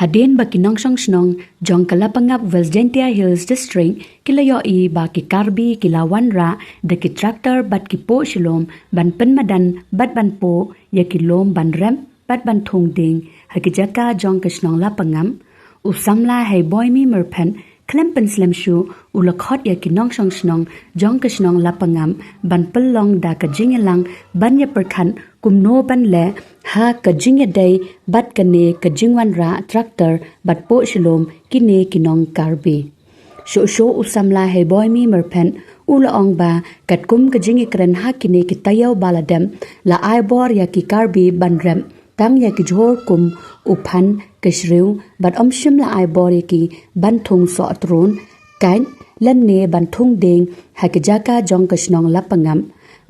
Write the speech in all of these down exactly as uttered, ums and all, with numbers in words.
Hadien ba ki nongshong shnong jong ka Lapangap, West Jaintia Hills District, ki la ïohi ba ki Karbi ki la wanrah da ki tractor bad ki poh shilom ban pynmadan bad ban poh ïa ki lum ban rep bad ban thung dieng ha ki jaka jong ka shnong Lapangap, u samla Heiboimi Myrphet, khlem pynslem shuh, u la khot ïa ki nongshong shnong jong ka shnong Lapangap ban pynlong da ka jingïalang ban ïapyrkhat kumno ban leh ha ka jingïadei bad kane ka jingwanrah tractor bad poh shilom kine ki nong Karbi. Shuh shuh u samla Heiboimi Myrphet u la ong ba katkum ka jingïakren ha kine ki taïew ba la dep, la ai bor ïa ki Karbi ban rep tang ïa ki jhur kum u phan, ka shriew, bad ym shym la ai bor ïa ki ban thung sohtrun, kait, lane ban thung dieng ha ki jaka jong ka shnong Lapangap.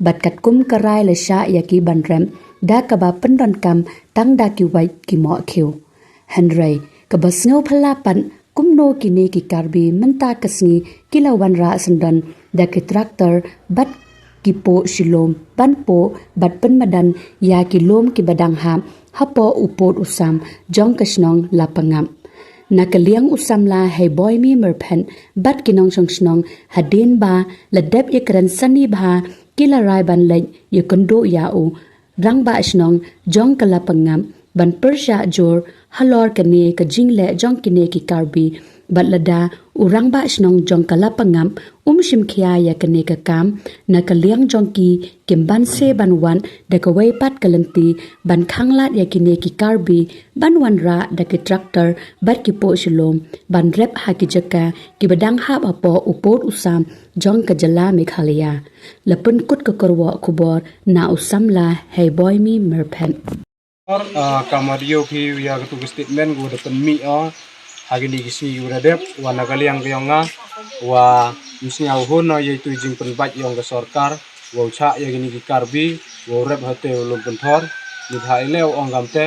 Bad katkum ka rai la shah ïa ki ban rep da kaba pyndonkam tang da ki wait ki mohkhiew. Hynrei kaba sngewphylla pat, kumno kine ki Karbi mynta ka sngi ki la wanrah syndon da ki tractor bad ki poh shilom ban poh bad pynmadan ïa ki lum kiba dang hap hapoh u pud u sam jong ka shnong Lapangap. Na ka liang u samla Heiboimi Myrphet bad ki nongshong shnong, hadien ba la dep ïakren sani bha, ki la rai ban leit ïakynduh ïa u rangbah shnong jong ka Lapangap ban pyrshah jur halor kane ka jingleh jong kine ki Karbi. Bad lada u rangbah shnong jong ka Lapangap um shim khia ïa kane ka kam, na ka liang jong ki kim banse ban wad da kawei pat ka lynti ban khanglad ïa kine ki Karbi ban wanrah da ki tractor bad ki poh shilom ban rep ha ki jaka kiba dang hap hapoh u pud u sam jong ka jylla Meghalaya. La pynkut ka kyrwoh khubor na u samla Heiboimi Myrphet. Or, ah, ka ma ïohi ïa katu ka statement ka da pynmih, ah, ha kine ki sngi ka da dep, wa na ka liang ka jong nga, wa ym sngewhun, ah, ïa itu i jingpynbeit jong ka sorkar wow shah ïa kine ki Karbi wow rep ha te u lum pynthor. Ni bha i leh u ong kamte,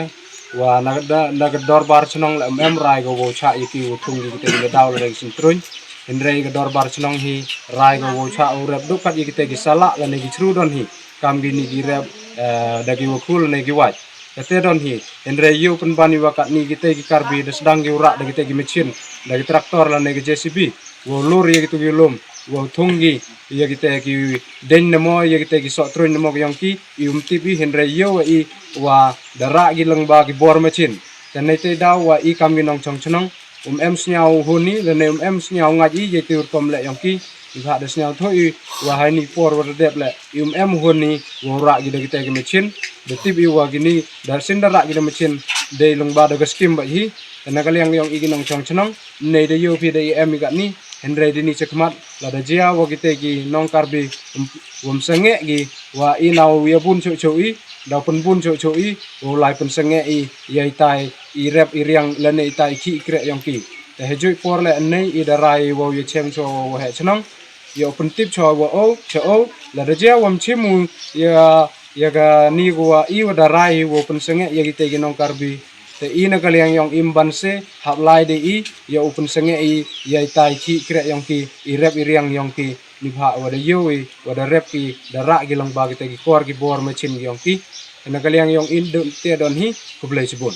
wa na ka da, na ka dorbar shnong la ym em rai ka wow shah ïa ki wow thung ïa kite ki daw lane ki syntruin. Hynrei ka dorbar shnong hi rai ka wow shah wow rep duh kat ïa kite ki salah lane ki shru don hi, kam kine ki rep, eh, da ki wa khul lane ki wait. Kate don hi, hynrei ïoh pynban ïa wa katne kite ki Karbi da sdang ki u rah da kite ki machine, da ki tractor lane ki J C B, wow lur ïa kitu ki lum, wow thung ki ïa kite ki dieng namo, ïa kite ki sohtrun namo ki jong ki, i um tip i, hynrei ïoh i wa da rah ki lyngba ki bor machine. Te nangta daw wa i kam ki nongshong shnong um em sngewhun i lane um em sngewngeit i ïa itu i rukom leh jong ki. Ni bha da sngewthuh i wa ha ini i por wa da dep leh i um em hun i wow rah ki da kite ki machine. Da tip i wa kine da sien da rah ki da machine dei lyngba da ka skim bad hi. Te na ka liang jong i ki nongshong shnong, ne da ïoh phi da i em i katne, hynrei da ni shakhmat lada jia wa kite ki nong Karbi um, um sangeh ki wa i naw ïa bun shuh shuh i, daw pynbun shuh shuh i, wow lai pynsangeh i ïa itai i rep i riang lane itai i khih i kreh jong ki. Te ha juh i por leh ne i da rai wow ïa cheng shuh wa heh shnong, ïa u pyntip shuh wa o, shuh o, lada jia wa ym chim u ïa, ïa kane ka wa i wa da rai wow pynsangeh ïa kite ki nong Karbi. Te i na ka liang jong i ym banse, hap lai de i ïa u pynsangeh i ïa itai i khih i kreh jong ki, i rep i riang jong ki. Ni bha wa da ïoh i wa da rep ki, da rah ki lyngba kite ki kor ki bor machine ki jong ki. Te na ka liang jong i dei te don hi, khublei shibun.